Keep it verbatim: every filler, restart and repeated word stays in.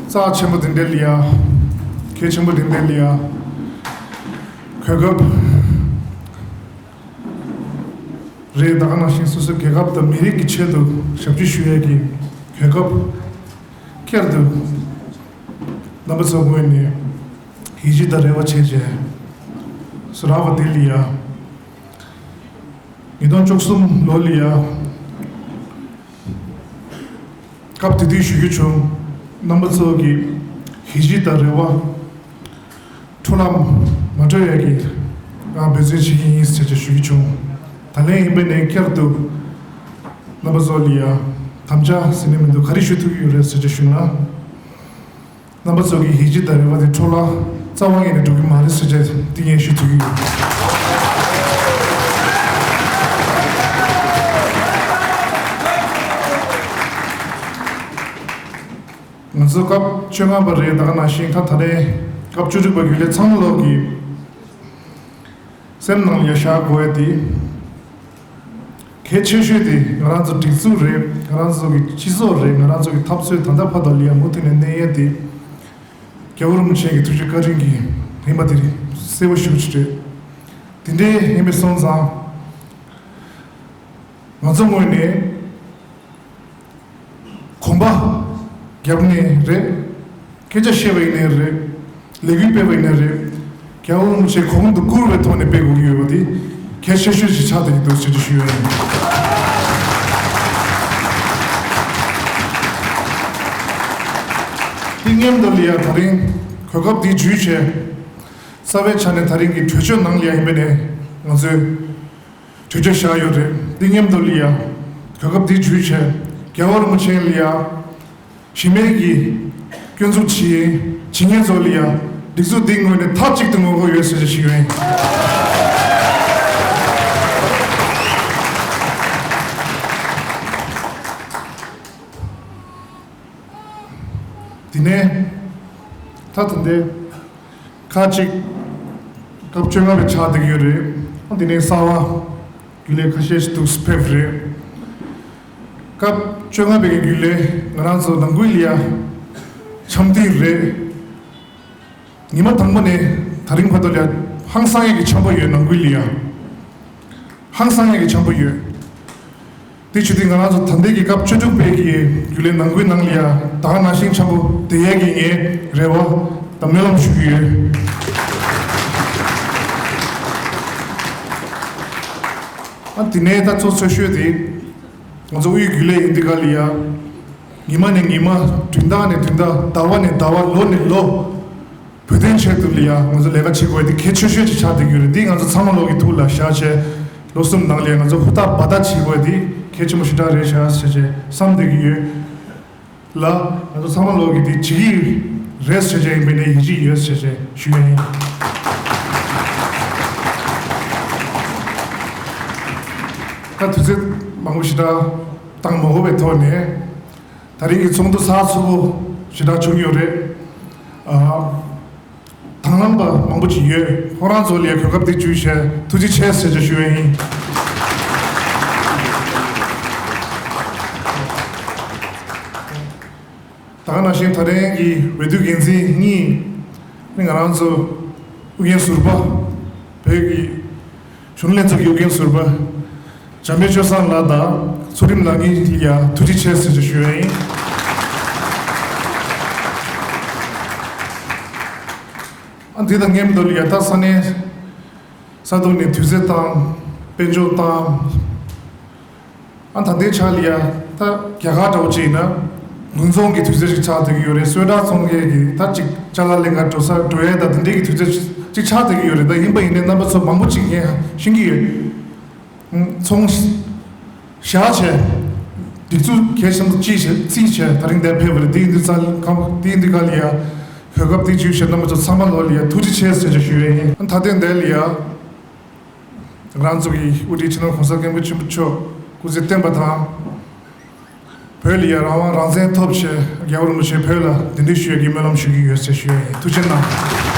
རྩ་ཆེན་པོ་དེ་འདྲ་ལ་ཡ། གལ་ཆེན་པོ་དེ་འདྲ་ལ་ཡ། གོ་སྐབས་རེད། ད་ག་ནང་བཞིན་སོ་སོའི་རྒྱལ་ཁབ་དང་མི་རིགས་ཀྱི་ཆེད་དུ་ཞབས་ཕྱི་ཞུ་ཡས་ཀྱི་གོ་སྐབས་བསྐྱར་དུ་རྣམ་པ་ཚོའི་ངོས་ནས་ཡིད་ཆེས་དང་རེ་བ་བྱས་རྗེས་སུ་རག་པ་དེ་ལ་ཡ། ཉིས་སྟོང་བཅུ་གསུམ་ལོ་ལ་ཡ། སྐབས་དེ་དུས་ཞུ་རྒྱུ་བྱུང་། རྣམ་པ་ཚོ་གི་ཡིད་ཆེས་དང་རེ་བ་འཕྲོ་བརླག་མ་འགྲོ་ཡ་གི་ང་འབད་བརྩོན་བྱེད་ཀྱི་ཡིན་ཟེར་ཅིག་ཞུ་རྒྱུ་བྱུང་། ད་ལན་ཡིན་པ་ནས་བསྐྱར་དུ་རྣམ་པ་ཚོ་ལ་ཡ་དམ་བཅའ་ཟེར་ནས་མི་འདུག་ག་རེ་ཞུ་ཐུབ་ཀྱི་ཡོད་རེད་ཟེར་ཅིག་ཞུས་ན། རྣམ་པ་ཚོ་གི་ཡིད་ཆེས་དང་རེ་བ་དེ་འཕྲོ་བརླག་རྩ་བ་ཉིད་ནས་འགྲོ་གི་མ་རེད་ཟེར་བྱས་དེ་ངས་ཞུ་ཐུབ་ཀྱི་ཡོད། ང་ཚོ་སྐབས་བཅོ་ལྔ་པ་རེད། ད་ག་ནང་བཞིན་ད་ད་ལན་སྐབས་བཅུ་དྲུག་པ་རྒྱུན་ལས་ཚང་མ་ལོག་གི་སེམས་ནང་ལ་ཡ་བཞག་དགོས་ཡ་དེ། གལ་ཆེ་ཤོས་དེ་ང་རང་ཚོ་སྒྲིག་འཛུགས་རེད། ང་རང་ཚོ་གི་སྤྱི་ཚོགས་རེད། ང་རང་ཚོ་གི་འཐབ་རྩོད་ད་ལྟ་བར་དུ་ལ་ཡ་མུ་མཐུད་ནས་གནས་ཡ་དེ། རྒྱལ་བ་རིན་པོ་ཆེ་གི་ཐུགས་རྗེ་བཀའ་དྲིན་གྱིས་ཡིན་པ་དེ་གསལ་པོ་ཞེ་པོ་ཅིག་རེད། དེ་འདྲའི་ཡིན་པ་སོང་ཙང་། ང་ཚོ་ངོས་ནས་གོམ་པ་བརྒྱབ་ནས་རེད། སྐད་ཆ་བཤད་པ་ཡིན་ནའི་རེད། ལས་འགུལ་སྤེལ་བ་ཡིན་ནའི་རེད། རྒྱལ་བ་རིན་པོ་ཆེ་གོང་དུ་བཀུར་བའི་ཐོག་ནས་སྤེལ་དགོས་ཀྱི་ཡོད་པ་དེ་གལ་ཆེ་ཤོས་ཤིག་ཆགས་བསྡད་ཀྱི་འདུག་ཟེར་ཅིག་ཞུ་ཡ་ཡིན། དེ་སྔོན་དུ་ལ་ཡ་ད་རིང་གོ་སྐབས་འདི་བརྒྱུད་བྱས། རྩ་བའི་ཆ་ནས་ད་རིང་གི་གྲོས་ཆོད་ནང་ལ་ཡ་ཡིན་པ་ནས་ང་ཚོས་གྲོས་ཆོད་བཞག་ཡོད་རེད། འདི་མཉམ་དུ་ལ་ཡ་གོ་སྐབས་འདི་བརྒྱུད་བྱས་རྒྱལ་བ་རིན་པོ་ཆེ་ལ་ཡ་གཞི་མེད་ཀྱི་སྐྱོན་འཛུགས་བྱེད་བྱེད་མཁན་ཚོ་ལ་ཡ་སྒྲིག་འཛུགས་འདིའི་ངོས་ནས་མཐའ་གཅིག་ཏུ་ངོ་རྒོལ་ཡོད་ཟེར་ཞུ་ཡོད། དེ་ནས་ད་ད་ལྟའི་ཁག་ཅིག་སྐབས་བཅོ་ལྔ་པའི་ཆགས་བསྡད་ཀྱི་ཡོད་རེད། དེ་ནས་གསར་པ་རྒྱུན་ལས་ཁ་ཤས་ཤིག་འདུག་ཕེབས་རེད། སྐབས་བཅོ་ལྔ་པའི་རྒྱུན་ལས་ང་རང་ཚོ་ནང་ཁུལ་ལ་ཡ་འཆམ་མཐུན་རེད། ཉི་མ་དང་པོ་ནས་ད་རིང་བར་དུ་ལ་ཡ་ཧང་སང་ཡས་ཀྱི་འཆམ་པོ་ཡོད། ནང་ཁུལ་ལ་ཡ་ཧང་སང་ཡས་ཀྱི་འཆམ་པོ་ཡོད། དེ་བྱེད་དུས་ང་རང་ཚོ་ད་ལྟའི་གི་སྐབས་བཅུ་དྲུག་པའི་གི་རྒྱུན་ལས་ནང་ཁུལ་ནང་ལ་ཡ་ད་ག་ནང་བཞིན་འཆམ་པོ་བསྡད་ཡས་ཀྱི་ངའི་རེ་བ་དང་སྨོན་ལམ་ཞུ་གི་ཡོད། ཨ་དེ་ནས་ད་གཙོ་ཆེ་ཤོས་དེ་ང་ཚོ་དབུས་རྒྱུན་ལས་ཡིན་དུས་ག་ལ་ཡ་ཉི་མ་ནས་ཉི་མ་བདུན་ཕྲག་ནས་བདུན་ཕྲག་ཟླ་བ་ནས་ཟླ་བ་ལོ་ནས་ལོ། བོད་དོན་ཆེད་དུ་ལ་ཡ་ང་ཚོ་ལས་ཀ་བྱེད་དགོས་དེ་གལ་ཆེ་ཤོས་ཅིག་ཆགས་བསྡད་ཀྱི་ཡོད་རེད། འདི་ང་ཚོ་ཚང་མ་ལོག་གི་ཐུགས་ལ་བཞག་བྱས་ལོ་གསུམ་ནང་ལ་ཡ་ང་ཚོ་ཧུར་ཐག་འབད་ཐག་བྱེད་དགོས་དེ་གལ་ཆེན་པོ་ཞེ་དྲག་རེད་ཤག་ཟེར་བྱས་བསམ་བསྡད་ཀྱི་ཡོད་ལ། ང་ཚོ་ཚང་མ་ལོག་གི་དེ་བྱེད་ཀྱི་རེད་ཟེར་བྱས་ཡིན་པའི་ནས་ཡིད་ཆེས་ཡོད་ཟེར་བྱས་ཞུ་ཡ་ཡིན། ད་དུས་ཚོད་མང་པོ་ཞེ་དྲག་བཏང་མ་དགོས་པའི་ཐོག་ནས་ད་རིང་གི་ཚོགས་འདུ་གཟབ་གཟབ་པོ་ཞེ་དྲག་བྱུང་ཡོད་རེད། ཨ། དང་བླངས་པ་མང་པོ་ཅིག་ཡོད། ཁོ་རང་ཚོ་ལ་གོ་སྐབས་འདི་བརྒྱུད་བྱས་ཐུགས་རྗེ་ཆེ་ཟེར་བྱས་ཞུ་ཡ་ཡིན། ད་ག་ནང་བཞིན་ད་ཐེངས་ཀྱི་འོས་བསྡུ་འགན་འཛིན་གཉིས་ནི་ང་རང་ཚོ་ཨུ་རྒྱན་ཟུར་པ་བོད་ཀྱི་གཞོན་ནུ་ལྷན་ཚོགས་ཀྱི་ཨུ་རྒྱན་ཟུར་པ་འཇམ་དཔལ་ཆོས་བཟང་ལགས་དང་ཚུལ་ཁྲིམས་ལགས་གཉིས་ལ་ཡ་ཐུགས་རྗེ་ཆེ་ཟེར་བྱས་ཞུ་ཡ་ཡིན། ཨ་འདི་དང་མཉམ་དུ་ལ་ཡ་ད་ས་གནས་ས་ཐོག་ནས་དུས་ཚོད་བཏང་། དཔལ་འབྱོར་བཏང་། ཨ་ད་ལྟའི་ཆ་ལ་ཡ་ད་རྒྱ་གར་འདྲ་བོ་ཅིག་ཡིན་ན་དགུན་ཚོང་གི་དུས་ཚོད་ཅིག་ཆགས་བསྡད་ཀྱི་ཡོད་རེད། གསོལ་ཁྲག་འཚོང་མཁན་གྱི་ད་ཅིག་ཅ་ལག་ལེན་གར་འགྲོ་ས་འགྲོ་ཡས་ད་དེ་འདྲའི་གི་དུས་ཚོད་ཅིག་ཅིག་ཆགས་བསྡད་ཀྱི་ཡོད་རེད། ད་ཡིན་པ་ཡིན་ནའི་རྣམ་པ་ཚོ་མང་པོ་ཅིག་ངས་ཤེས་ཀྱི་ཡོད། ཚོང་བཞག་བྱས། སྒྲིག་འཛུགས་གལ་ཆེན་པོ་ཅིག་བྱས་རྩིས་བྱས་ད་རིང་འདིར་ཕེབས་པ་རེད། དེ་ཡིན་དུས་ཙང་གང་དེ་ཡིན་དུས་ག་ལ་ཡ་གོ་སྐབས་དེ་བརྒྱུད་བྱས་རྣམ་པ་ཚོ་ཚང་མ་ལོག་ལ་ཡ་ཐུགས་རྗེ་ཆེ་ཟེར་བྱས་ཞུ་ཡས་ཡིན། ད་ཐེངས་འདིར་ལ་ཡ་ང་རང་ཚོ་གི་དབུ་ཁྲིད་སྤྱི་ནོར་གོང་ས་སྐྱབས་མགོན་ཆེན་པོ་མཆོག་སྐུ་ཚེ་བརྟན་པ་དང་། བོད་ལ་ཡ་རང་དབང་རང་བཙན་ཐོབ་བྱས་རྒྱལ་བ་རིན་པོ་ཆེ་བོད་ལ་གདན་འདྲེན་ཞུ་ཡས་ཀྱི་སྨོན་ལམ་ཞུ་གི་ཡོད་ཟེར་ཞུ་ཡས་ཡིན། ཐུགས་རྗེ་གནང་།